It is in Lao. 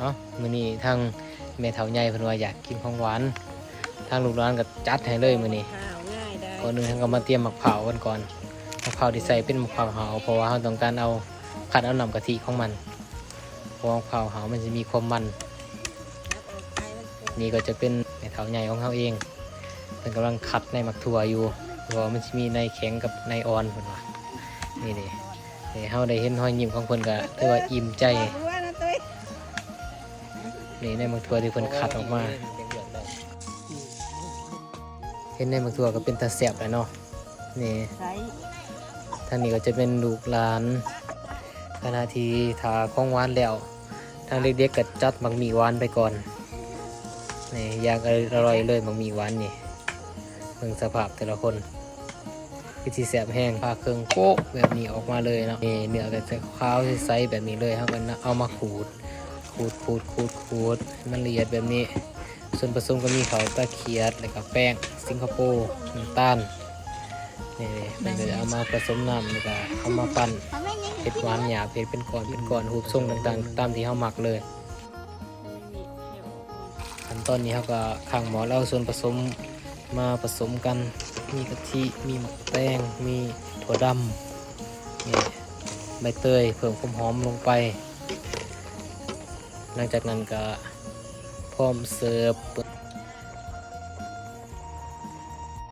ເນາະ. ມື້ນີ້ທາງແມ່ເຖົ້າໃຫຍ່ເພິ່ນວ່າຢາກກິນຂອງຫວານ ທາງລູກຫຼານກໍຈັດໃຫ້ເລີຍມື້ນີ້. ກ່ອນອື່ນເຮົາກໍມາຕຽມໝາກພ້າວກັນກ່ອນ. ໝາກພ້າວທີ່ໃສ່ເປັນໝາກພ້າວຫາວ ເພາະວ່າເຮົາຕ້ອງການເອົາ ຄັ້ນເອົານ້ຳກະທິຂອງມັນ ເພາະວ່າໝາກພ້າວຫາວມັນຊິມີຄວາມມັນ. ນີ້ກໍຈະເປັນແມ່ເຖົ້າໃຫຍ່ຂອງເຮົາເອງ ເພິ່ນກຳລັງຄັດໃນໝາກຖົ່ວຢູ່ ເພາະວ່າມັນຊິມີໃນແຂງກັບໃນອ່ອນເພິ່ນວ່າ. ນີ້ເດ້ ເຮົາໄດ້ເຫັນຮອຍຍິ້ມຂອງເພິ່ນກໍຖືວ່າອີ່ມໃຈ. ນີ້ໃນໝາກຖົ່ວທີ່ເພິ່ນຄັດອອກມາ ເຫັນໃນໝາກຖົ່ວກໍເປັນຕາແຊບແຫຼະເນາະ. ນີ້ ທາງນີ້ກໍຈະເປັນລູກຫຼານ ຂະນະທີ່ຖ້າຂອງຫວານແລ້ວ ທາງເດັກໆກໍຈັດໝາກໝີ່ຫວານໄປກ່ອນ. ນີ້ ຢ່າງອະ ອະລ່ອຍເລີຍໝາກໝີ່ຫວານນີ້. ເບິ່ງສະພາບແຕ່ລະຄົນ ຄືຊິແຊບແຮງ. ຜ່າເຄິ່ງໂປະແບບນີ້ອອກມາເລີຍເນາະ. ນີ້ເນື້ອກໍຈະຂາວໃສໆແບບນີ້ເລີຍ. ເຮົາກໍນຳເອົາມາຂູດ ຂູດໆໆຂູດໃຫ້ມັນລະອຽດແບບນີ້. ສ່ວນປະສົມກໍມີເຂົ້າຕາຂຽດ ແລ້ວກໍແປ້ງສິງກະໂປ ນ້ຳຕານ. ນີ້ເພິ່ນກໍຈະເອົາມາປະສົມນ້ຳ ແລ້ວກໍເອົາມາປັ້ນ ເຮັດຫວານຫຍາບ ເຮັດເປັນກ້ອນເປັນກ້ອນ ຮູບຊົງຕ່າງໆຕາມທີ່ເຮົາມັກເລີຍ. ຂັ້ນຕອນນີ້ເຮົາກໍຂ້າງໝໍ້ ແລ້ວເອົາສ່ວນປະສົມມາປະສົມກັນ ມີກະທິ ມີໝາກແຕງ ມີຖົ່ວດຳ ມີໃບເຕີຍ ເພີ່ມຄວາມຫອມລົງໄປ. ຫຼັງຈາກນັ້ນກໍພ້ອມເສີບ.